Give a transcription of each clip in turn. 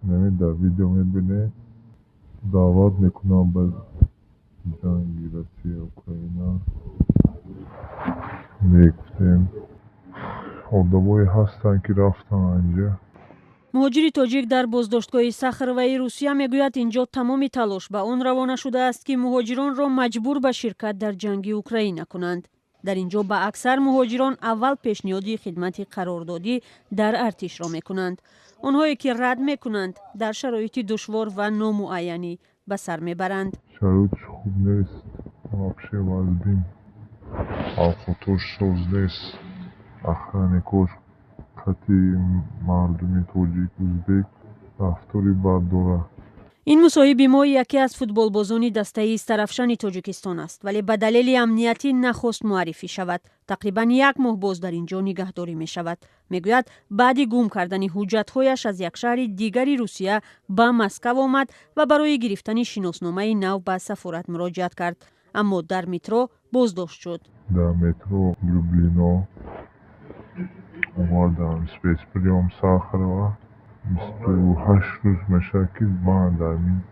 Нами дар видео мебинед, даъват мекунам ба ҷанги Россия Украина. Мегуфтем, одамое ҳастанд, ки рафтанд анҷа. Муҳоҷири тоҷик дар боздоштгоҳи Сахароваи Русия мегӯяд, инҷо тамоми талош ба он равона шудааст, ки муҳоҷиронро маҷбур ба ширкат дар ҷанги Украина кунанд. Дар ин ҷо ба аксар муҳоҷирон аввал пешниҳоди хидмати қарордодӣ дар артишро мекунанд. Онҳое ки рад мекунанд, дар шароити душвор ва номуайянӣ ба сар мебаранд. Шароитш хуб нест вообще, вазбин, авқотош соз нест. Охранникош қати мардуми тоҷик, узбек рафтори бад дорад. Ин мусоҳиби мо яке аз футболбозони дастаи Истарафшани Тоҷикистон аст, вале ба далели амниятӣ нахост муаррифӣ шавад. Тақрибан як моҳ боз дар ин ҷо нигаҳдорӣ мешавад. Мегӯяд, баъди гум кардани ҳуҷҷатҳояш аз як шаҳри дигари Русия ба Москав омад ва барои гирифтани шиносномаи нав ба сафорат муроҷиат кард, аммо дар метро боздошт шуд. Дар метро Люблино овардам, спецприём Сахарова. 28 рӯз мешавад, ки ман дар ин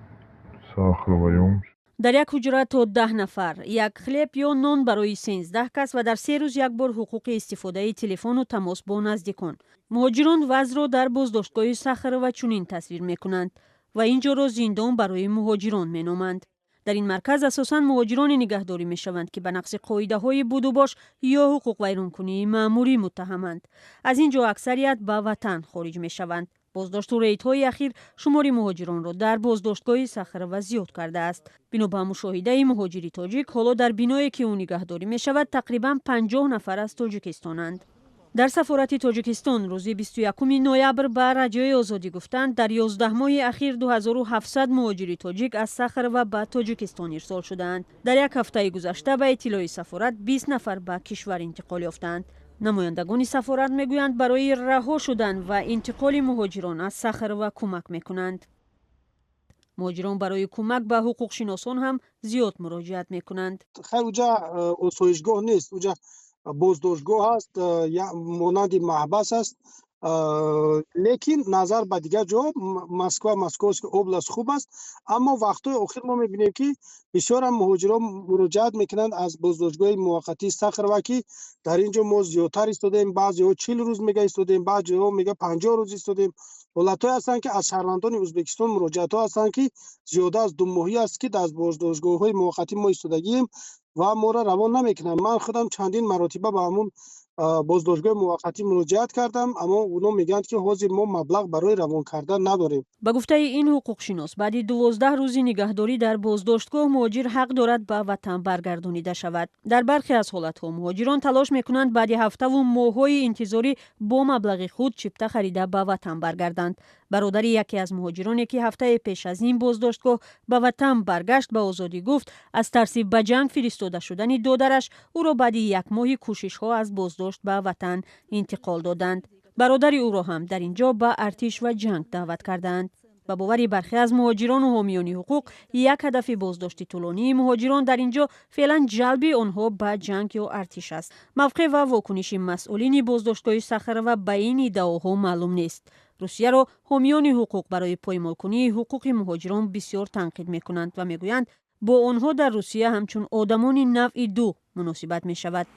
Сахароваём. Дар як ҳуҷра то 10 нафар, як хлеб ё нон барои 13 кас ва дар 3 рӯз як бор ҳуқуқи истифодаи телефону тамос бо наздикон. Муҳоҷирон вазъро дар боздоштгоҳи Сахарова чунин тасвир мекунанд ва ин ҷоро зиндон барои муҳоҷирон меноманд. Дар ин марказ асосан муҳоҷироне нигаҳдорӣ мешаванд, ки ба нақзи қоидаҳои будубош ё ҳуқуқвайронкунии маъмурӣ муттаҳаманд. Аз ин ҷо аксарият ба ватан хориҷ мешаванд. Боздошту рейдҳои ахир шумори муҳоҷиронро дар боздоштгоҳи Сахарова зиёд кардааст. Бино ба мушоҳидаи муҳоҷири тоҷик, ҳоло дар биное, ки ӯ нигаҳдорӣ мешавад, тақрибан 50 нафар аз Тоҷикистонанд. Дар сафорати Тоҷикистон рӯзи 21 ноябр ба Радиои Озодӣ гуфтанд, дар 11 моҳи ахир 2700 муҳоҷири тоҷик аз Сахарова ба Тоҷикистон ирсол шудаанд. Дар як ҳафтаи гузашта, ба иттилои сафорат, 20 нафар ба кишвар интиқол ёфтаанд. Намояндагони сафорат мегӯянд, барои раҳо шудан ва интиқоли муҳоҷирон аз Сахарова кӯмак мекунанд. Муҳоҷирон барои кӯмак ба ҳуқуқшиносон ҳам зиёд муроҷиат мекунанд. Хайр, уҷа осоишгоҳ нест, уҷа боздоштгоҳ аст, монанди маҳбас аст, лекин назар ба дигар ҷо Москва, Московская область хуб аст. Аммо вақтҳои охир мо мебинем, ки бисёрам муҳоҷирон муроҷиат мекунанд аз боздоштгоҳи муваққатии Сахарова, ки дар ин ҷо мо зиёдтар истодаем. Баъзеҳо 40 рӯз мега истодем, баъзеҳо мега 50 рӯз истодем. Ҳолатҳое ҳастанд, ки аз шаҳрвандони Ӯзбекистон муроҷиатҳо ҳастанд, ки зиёда аз 2 моҳӣ аст, ки дар боздоштгоҳҳои муваққатӣ мо истодагием ва моро равон намекунанд. Ман худам чандин маротиба ба ҳамун боздоштгоҳи муваққатӣ муроҷиат кардам, аммо онҳо мегӯянд, ки ҳозир мо маблағ барои равон кардан надорем. Ба гуфтаи ин ҳуқуқшинос, баъди 12 рӯзи нигаҳдорӣ дар боздоштгоҳ муҳоҷир ҳақ дорад ба ватан баргардонида шавад. Дар бархе аз ҳолатҳо муҳоҷирон талош мекунанд баъди ҳафтаву моҳҳои интизорӣ бо маблағи худ чипта харида ба ватан баргарданд. Бародари яке аз муҳоҷироне, ки ҳафтаи пеш аз ин боздоштгоҳ ба ватан баргашт, ба Озодӣ гуфт, аз тарси ба ҷанг фиристода шудани додараш ӯро баъди як моҳи кӯшишҳо аз боздошт ба ватан интиқол доданд. Бародари ӯро ҳам дар ин ҷо ба артиш ва ҷанг даъват кардаанд. Ба бовари бархе аз муҳоҷирону ҳомиёни ҳуқуқ, як ҳадафи боздошти тӯлонии муҳоҷирон дар ин ҷо феълан ҷалби онҳо ба ҷанг ё артиш аст. Мавқеъ ва вокуниши масъулини боздоштгоҳи Сахарова ба ин иддаоҳо маълум нест. Русияро ҳомиёни ҳуқуқ барои поймолкунии ҳуқуқи муҳоҷирон бисёр танқид мекунанд ва мегӯянд, бо онҳо дар Русия ҳамчун одамони навъи ду муносибат мешавад.